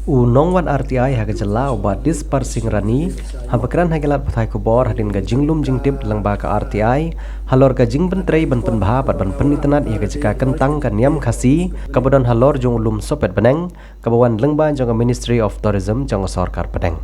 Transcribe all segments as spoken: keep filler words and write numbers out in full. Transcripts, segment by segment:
U nongwan R T I ha ka jylla u Bah Dispar Singh Rani haba kren ha ki lad pathai khubor hadien ka jinglum jingtip lyngba ka R T I halor ka jingpyntrei ban pynbha bad ban pynitynnad ïa ka jaka kyntang ka Niam Khasi kaba don halor jong u lum Sohpetbneng, kaba wan lyngba jong ka Ministry of Tourism jong ka sorkar pdeng.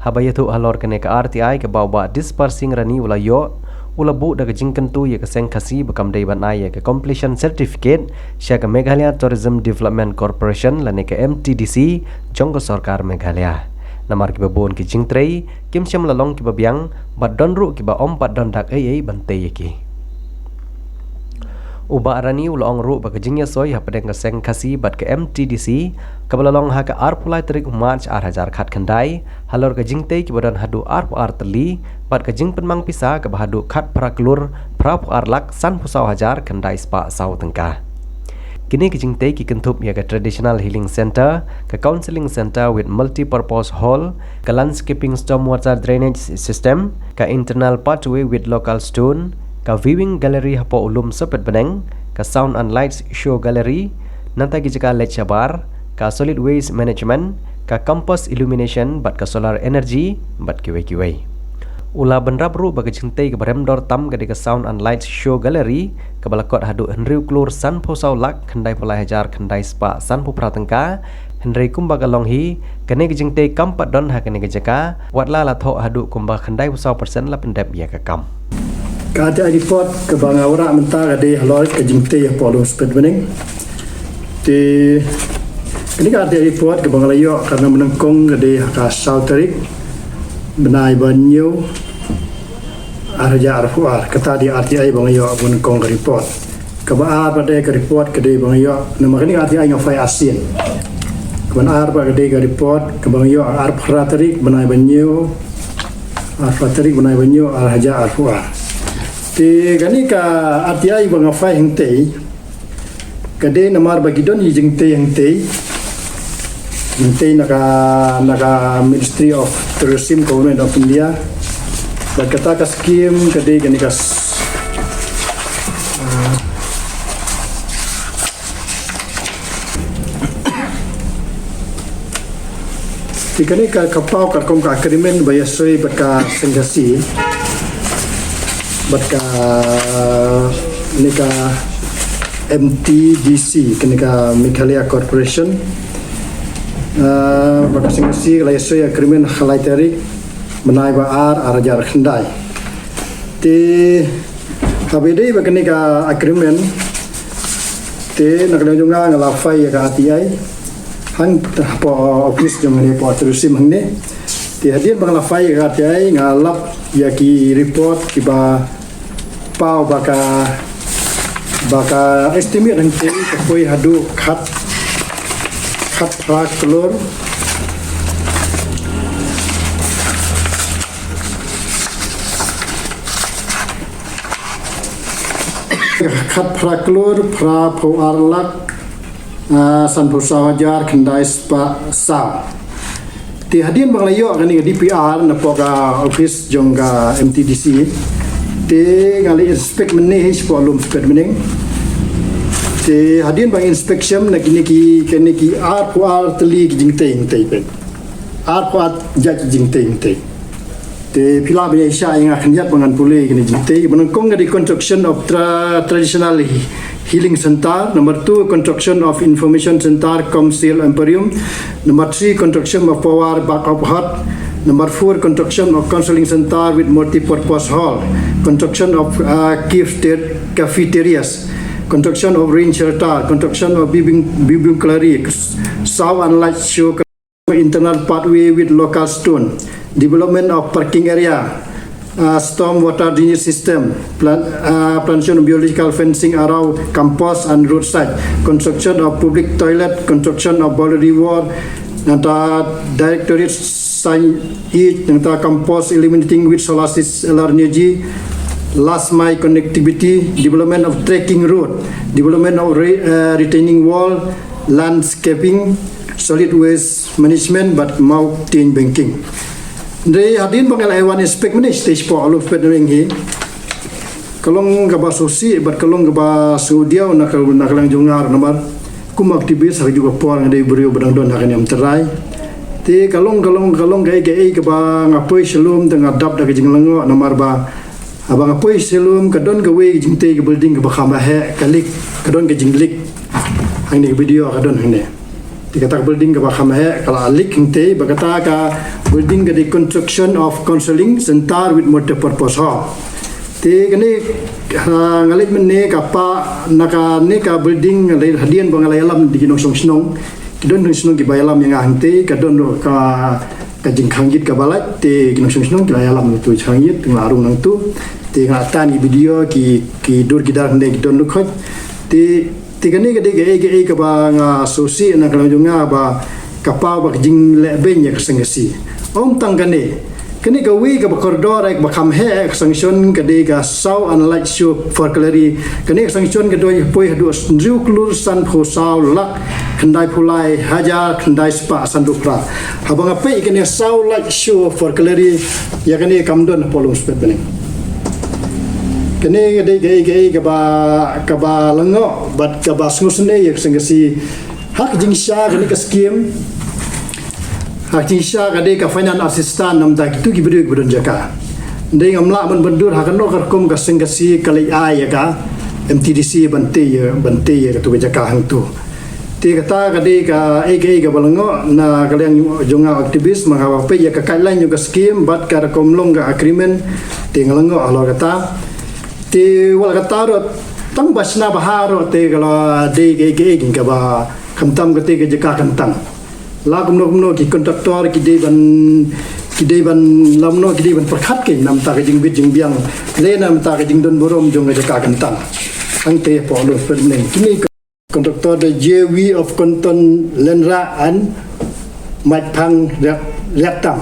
Haba ïathuh halor kane ka R T I kaba u Bah Dispar Singh Rani u la ïoh, u la buh da ka jingkyntu ïa ka seng Khasi ba kam dei ban ai ïa ka completion certificate sha ka Meghalaya Tourism Development Corporation lane ka M T D C jong ka sorkar Meghalaya. Namar kiba bun ki jingtrei kim shym la long kiba biang bad don ruh kiba ym pat don dak ei ei ban tei ïa ki. U Bah Rani u la ong ruh ba ka jingïasoi hapdeng ka seng Khasi bad ka M T D C kaba la long ha ka arphew lai tarik u March ar hajar khatkhyndai halor ka jingtei kiba don haduh arphew ar tylli bad ka jingpynmang pisa kaba haduh khatphra klur phraphew ar lak sanphew saw hajar khyndai spah saw tyngka. Kine ki jingtei ki kynthup ïa ka Traditional Healing Centre, ka Counselling Centre with Multi-Purpose Hall, ka Landscaping Stormwater Drainage System, ka Internal Pathway with Local Stone, ka Viewing Gallery hapoh u lum Sohpetbneng, ka Sound and Lights Show Gallery, nangta ki jaka leit shabar, ka Solid Waste Management, ka Campus Illumination bad ka Solar Energy bad kiwei kiwei. U la bynrap ruh ba ka jingtei kaba rem dor tam ka dei ka Sound and Lights Show Gallery kaba la kot haduh hynriew klur sanphew saw lak khyndaiphew lai hajar khyndai spah sanphew phra tyngka, hynrei kumba ka long hi, kane ka jingtei kam pat don ha kane ka jaka, watla la thoh haduh kumba khyndaiphew saw percent la pyndep ïa ka kam. Ka R T I report kaba nga wanrah mynta ka dei halor ka jingtei hapoh lum Sohpetbneng. Te kane ka R T I report kaba nga la ïoh ka na mynnyngkong ka dei ha ka saw tarik bnai ba hynñiew ar hajar arphew ar, kata dei R T I ba nga ïoh mynnyngkong ka report. Kaba ar pat dei ka report ka dei ba nga ïoh, namar kane ka R T I nga file arsien. Kaba ar pat ka dei ka report kaba nga ïoh arphew phra tarik bnai ba hynñiew, arphew phra tarik bnai ba hynñiew ar hajar arphew ar. Te kane ka R T I ba nga file hangtei ka dei namar ba ki don i jingtei hangtei, hangtei na ka, na ka Ministry of Tourism, Government of India. Bad kata ka scheme ka dei kane ka s-, ah, te kane ka, ka paw katkum ka agreement ba ïasoi bad ka seng Khasi bad kane ka M T D C, kane ka Meghalaya Corporation. Ah, bad ka seng Khasi la ïasoi agreement ha lai tarik bnai ba ar ar hajar khyndai. Te haba ïadei bad kane ka agreement, te na ka liang jong nga nga la file ïa ka R T I hangtei hapoh office jong ngi hapoh tourism hangne. Te hadien ba nga la file ïa ka R T I nga lap ïa ki report kiba paw ba ka, ba ka estimate hangtei ka poi haduh khat, khatphra klur, khatphra klur phraphew ar lak, ah, sanphew saw hajar khyndai spah saw. Te hadien ba nga la ïoh kane ka D P R napoh ka office jong ka M T D C, te nga la inspect mynne hi shapoh lum Sohpetbneng. Te hadien ba nga inspection na kine ki, kine ki arphew ar tylli ki jingtei, jingtei peit. Arphew ar jait ki jingtei, jingtei. Te phi lah ban ïa shah ïa nga khyndiat ba ngan pule kine jingtei. Ba nyngkong ka dei construction of tra-, traditional he-, healing center. Number two, construction of information center cum sale emporium. Number three, construction of power backup hut. Number four, construction of counseling center with multi-purpose hall. Construction of, uh, cafeter-, cafeterias. Construction of rain shelter. Construction of biwing-, biwing gallery. Sound and light show. Internal pathway with local stone, development of parking area, uh, storm water drainage system, plan-, uh, plantation of biological fencing around campus and roadside, construction of public toilet, construction of boundary wall, nangta directorate signage, nangta campus illuminating with solar sys-, solar energy, last mile connectivity, development of trekking road, development of re-, uh, retaining wall, landscaping, solid waste management bad mountain banking. Hynrei hadien ba nga la wan inspect mynne stage four, alo pet ring hi. Ka long kaba sngewsih bad ka long kaba sngewdiaw na ka, na ka liang jong nga namar kum activist ha kajuh ka por nga dei briew ba dang don ha ka niam trai. Te ka long, ka long, ka long kaei kaei kaba nga poi sha lum te nga dap da ka jinglyngngoh namar ba haba nga poi sha lum ka don kawei ka jingtei ka building kaba kham heh, ka leak, ka don ka jingleak. Hangne ka video ka don hangne. Te kata ka building kaba kham heh ka la leak hangtei, ba kata ka building ka dei construction of counseling center with multipurpose hall. Te kane, ha, nga leit mynne ka pa na kane ka building, nga leit hadien ba nga la ïalam da ki nongshong shnong. Ki don nongshong shnong kiba ïalam ïa nga hangtei, ka don ruh ka, ka jingkhang ïit kaba lait, te ki nongshong shnong ki la ïalam nangtu jingkhang ïit, nga la rung nangtu. Te nga la tan ki video, ki, ki dur ki dar hynrei ki don ruh khoit. Te, te kane ka dei kaei kaei kaba nga sngewsih na ka liang jong nga ba ka paw ba ka jingleh beiñ ïa ka seng Khasi. Ym tang kane. Kane kawei kaba kordor eh, kaba kham heh eh, ka sanction ka dei ka saw and light show for gallery. Kane ka sanction ka dei poi haduh hynriew klur sanphew saw lak khyndai phew lai hajar khyndai spah sanphew phra. Haba nga peit kane saw light show for gallery, ïa kane kam don hapoh Lum Spet Bneng. Kane ka dei kaei kaei kaba, kaba lyngngoh bad kaba sngewsynei ïa ka seng Khasi. Ha ka jingshisha kane ka skim, ha ka jingshisha ka dei ka finance assistance namar kito ki briew kiba don jaka. Dei ngam lah ban ban dur ha kano ka rukom ka seng Khasi ka leit ai ïa ka M T D C ban tei ïa, ban tei ïa katu ka jaka hangtu. Te kata ka dei kaei kaei kaba lyngngoh na ka liang jong nga activist, ma nga ba peit ïa ka guideline jong ka skim bad ka rukom long ka agreement, te nga lyngngoh halor kata. Te wat la kata ruh tang ba shna bha ruh te ka la dei kaei kaei kaba khamtam kata ka jaka kyntang. La kumno kumno ki contractor ki dei ban, ki dei ban, la kumno ki dei ban pyrkhat kein namar ka jingbit jingbiang lane namar ka jingdon burom jong ka jaka kyntang. Hangtei hapoh Lum Spet Bneng. Kine ki contractor dei J W of Konton Lenra and Maipang Riak-, Riaktam.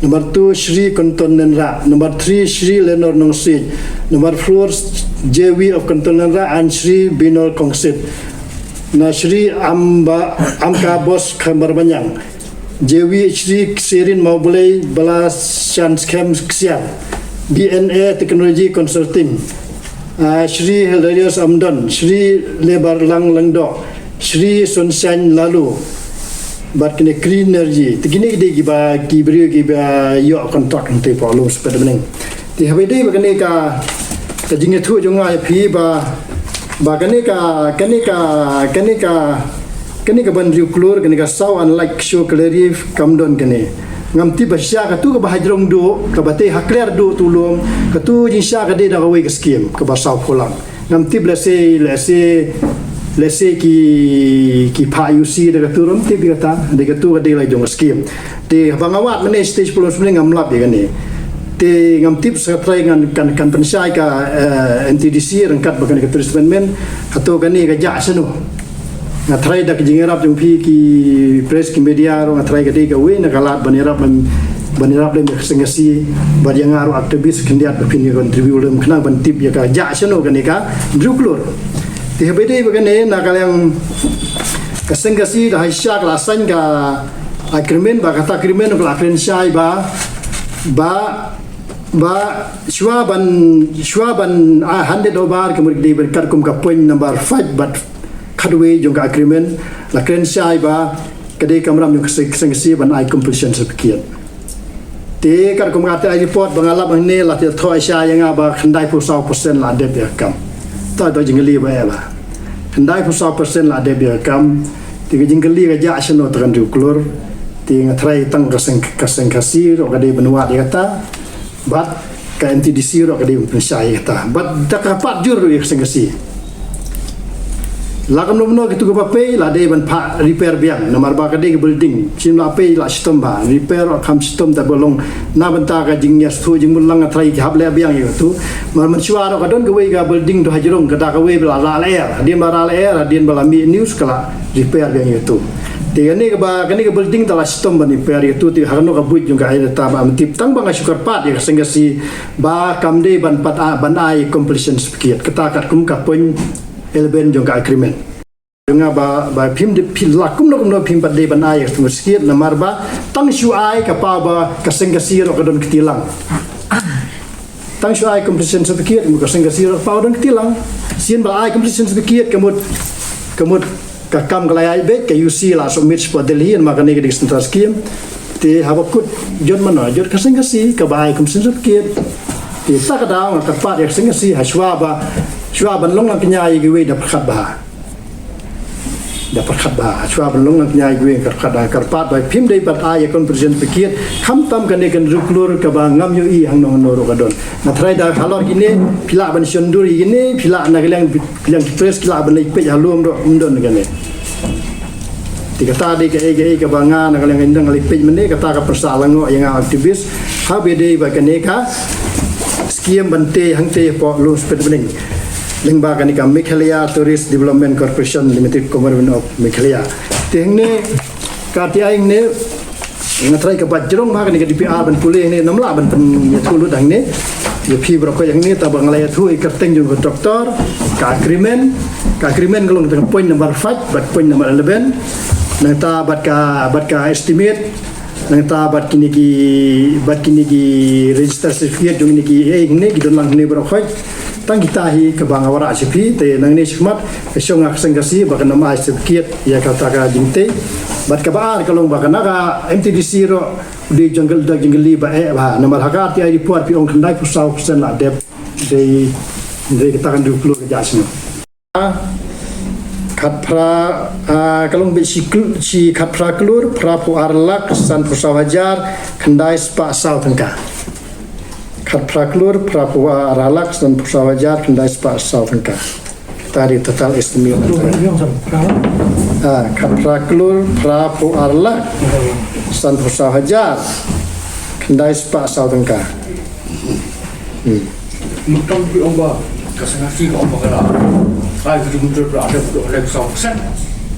Number two, Shri Konton Lenra. Number three, Shri Lenor Nongsiej. Number four, J W of Konton Lenra and Shri Binor Kongsit. Na Shri Amba, Amka Bos Khamar Banyang. J W Shri Serin Mawblei Bala Shan Skhem Ksiar. B N A Technology Consulting. Ah, Shri Hilarius Amdon, Shri Lebar Lang Langdo, Shri Sunshine Lalu. Bad kine Green Energy. Te kine ki dei kiba, ki briew kiba ïoh contract hangtei hapoh Lum Spet Bneng. Te haba dei ba kane ka, ka jingïathuh jong nga ïa phi ba, ba kane ka, kane ka, kane ka, kane ka ban hynriew klur, kane ka saw and light show gallery kam don kane. Ngam tip ba shisha katu kaba hajrong duh, kaba tei ha kliar duh tu lum, katu jingshisha ka dei na kawei ka skim, kaba saw phew lak. Ngam tip lehse, lehse, lehse ki, ki phah U C da katu ruh ngam tip ïa kata, da katu ka dei la jong ka skim. Te haba nga wad mynne stage pulun sbring ngam lap ïa kane. Te ngam tip sa ka trai ngan kan, kan pynshai ka, eh, M T D C ryngkat bad kane ka tourist department. Hato kane ka jah shano. Nga trai da ka jingïarap jong phi ki press ki media ruh nga trai ka dei kawei na ka lad ban ïarap lem, ban ïarap lem ïa ka seng Khasi bad ïa nga ruh activist khyndiat ba phin ïa contribute lem khnang ban tip ïa ka jah shano kane ka hynriew klur. Te haba dei ba kane na ka liang ka seng Khasi da ha shisha ka la sign ka agreement ba kata agreement ka la kren shai ba, ba, ba shuwa ban, shuwa ban, ah, hand it over ka mut ka dei ban katkum ka point number five bad khatwei jong ka agreement la kren shai ba ka dei kamram jong ka seng, seng Khasi ban ai completion certificate. Te katkum ka R T I report ba nga lap hangne la te thoh shai ïa nga ba khyndai phew saw percent la dep ïa ka kam. Ta to jingkylli ba eh ba khyndai phew saw percent la dep ïa ka kam. Te ka jingkylli ka jah shano ta ka hynriew klur. Te nga trai tang ka seng, ka seng Khasi ruh ka dei ban wad ïa kata. Bad ka M T D C ruh ka dei ban pynshai ïa kata. Bad da ka pat jur ruh ïa ka seng Khasi. La kumno kumno kitu kiba pei la dei ban phah repair biang namar ba ka dei ka building. Shim la pei la shitom ba repair ruh kham shitom ta ba long na bynta ka jingïasngewthuh jingmut lang nga trai ki hap leh biang ïa katu. Mar mynshuwa ruh ka don kawei ka building tu hajrong ka da kawei ba la rah lyer. Hadien ba rah lyer, hadien ba la mih news ka la repair biang ïa katu. Te kane kaba, kane ka building ta la shitom ban repair ïa katu te ha kano ka buit jong ka ai ta ba ngam tip tang ba nga shu kyrpad ïa ka seng Khasi ba kam dei ban pat a, ban ai completion certificate. Kata katkum ka point eleven jong ka agreement. Jong nga ba, ba phim dei phi la kumno kumno phim pat dei ban ai ka certificate namar ba tang shu ai ka paw ba ka seng Khasi ruh ka don kti lang. Tang shu ai completion certificate ka mut ka seng Khasi ruh ka paw don kti lang. Sien ba ai completion certificate ka mut, ka mut ka kam ka la ïaid beit ka U C la submit shapoh Delhi namar kane ka dei central scheme. Te haba kut jot mano, jot ka seng ka si, kaba ai kum seng ka kit. Te ta ka daw nga kyrpad ïa ka seng ka si, ha shuwa ba, shuwa ban long lang kñia ïa kiwei da pyrkhat bha. Da pyrkhat bha, ha shuwa ban long lang kñia ïa kiwei kyrpad bha, kyrpad bha, phim dei pat ai ïa ka contribution ka kit, khamtam kane ka hynriew klur kaba ngam ïohi hangno hangno ruh ka don. Nga tharai da halor kine, phi lah ban shon dur ïa kine, phi lah na ka liang, ka liang ki press, ki lah ban leit peit ha lum ruh, ym don kane. Te kata dei kaei kaei kaba nga na ka liang ka indang ka leit peit mynne, kata ka pyrshah lang ïa nga activist. Haba dei ba kane ka scheme ban tei hangtei hapoh Lum Spit Bneng. Lyngba kane ka Meghalaya Tourist Development Corporation Limited, Government of Meghalaya. Te hangne, ka T I hangne, nga tharai kaba jrong bha kane ka D P R ban pule hangne, ngam lah ban pynïathuh lut hangne. Ïa phi baroh khoit hangne, tangba nga la ïathuh ïa ka kyrteng jong ka doktor, ka agreement, ka agreement ka long tang point number five bad point number eleven. Nangta bad ka, bad ka estimate, nangta bad kine ki, bad kine ki register certificate jong kine kiei hangne ki don lang hangne baroh khoit. Tang kita hi kaba nga wanrah sha phi, te nangne shakhmat ka shong ha ka seng ka si ba kan ym ai certificate ïa kata ka jingtei. Bad kaba ar ka long ba kane ka M T D C ruh u dei jingkylli, jingkylli ba eh bha. Namar ha ka R T I report phi ong khyndai phew saw percent la dep. Dei, dei kata ka hynriew klur ka jia shano. Khatphra, ah, ka long beit shi kl-, shi khatphra klur, phra phew ar lak, san phew saw hajar, khyndai spah saw tyngka. Khatphra klur, phra phew ar lak, san phew saw hajar, khyndai spah saw tyngka. Kata dei total estimate. Ah, khatphra klur, phra phew ar lak, san phew saw hajar, khyndai spah saw tyngka. Hmm. Mynta phi ong ba ka seng ka si ka ong ba ka la ai ka jingmynjur ba la dep haduh lai phew saw percent.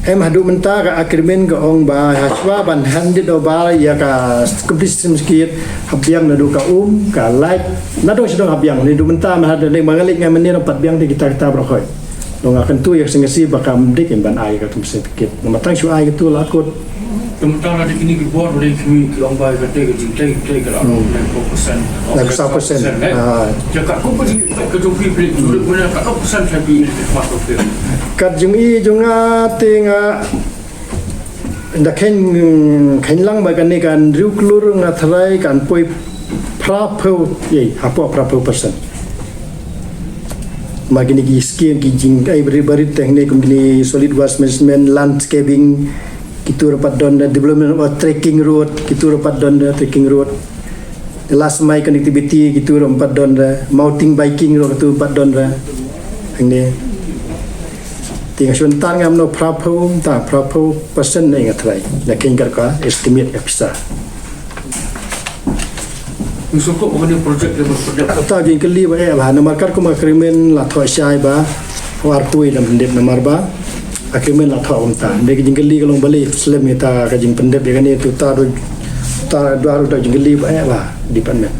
Em, haduh mynta ka agreement ka ong ba ha shuwa ban hand it over ïa ka competition scheme ha biang naduh ka um, ka light, naduh sha dong ha biang. Naduh mynta ma haduh dei ma nga leit ngai mynne ym pat biang te kita kita baroh khoit. Long nga kyntu ïa ka seng ka si ba kam dik em ban ai ka competition scheme. Namar tang shu ai katu la kut. Te mynta la dei kine ki bor ba dei kine ki ong ba ïa kata ka jingtei, tei ka la ong nine percent. Nine percent. Ah. Ïa ka kum ka jingtei ka jong phi phi, ka jong phi phi, ka jong phi. Ka jong i jong nga te nga da kheiñ, kheiñ lang ba kane ka hynriew klur nga tharai kan poi phra phew, ei, hapoh phra phew percent. Ma kine ki scheme ki jingaibarit barit te hangne kum kine solid waste management, landscaping, kito ruh pat don da development of trekking road, kito ruh pat don da trekking road. Last mile connectivity, kito ruh pat don da mountain biking ruh kito pat don da. Hangne. Te nga shu tar ngam no phra phew, ta phra phew percent ne nga tharai. Na kane ka estimate ka pisa. Ngi sngewthuh ba kane ka project dei ban pyndep. Kata jingkylli ba eh ba namar katkum ka agreement la thoh shai ba, u arphew dang pyndep namar ba agreement la thoh kumta. Dei ka jingkylli ka long balei slem ïa ta ka jingpyndep ïa kane, tu ta du, ta du, du jingkylli ba eh ba department.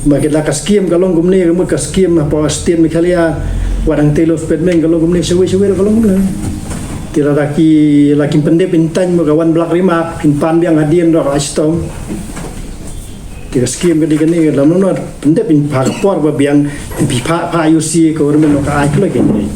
Ba kit la ka scheme ka long kumne, ka mut ka scheme hapoh state Meghalaya, wat hangtei Lum Spit Bneng ka long kumne, shawei shawei ka long kumne. Te lada ki, la kim pyndep in tang mo ka wan bla remark, phin pan biang hadien ruh ka shitom. Te ka scheme ka dei kane, lam no pyndep in pha ka por ba biang, in phi pha, pha I O C ka government no ka ai kloi kane.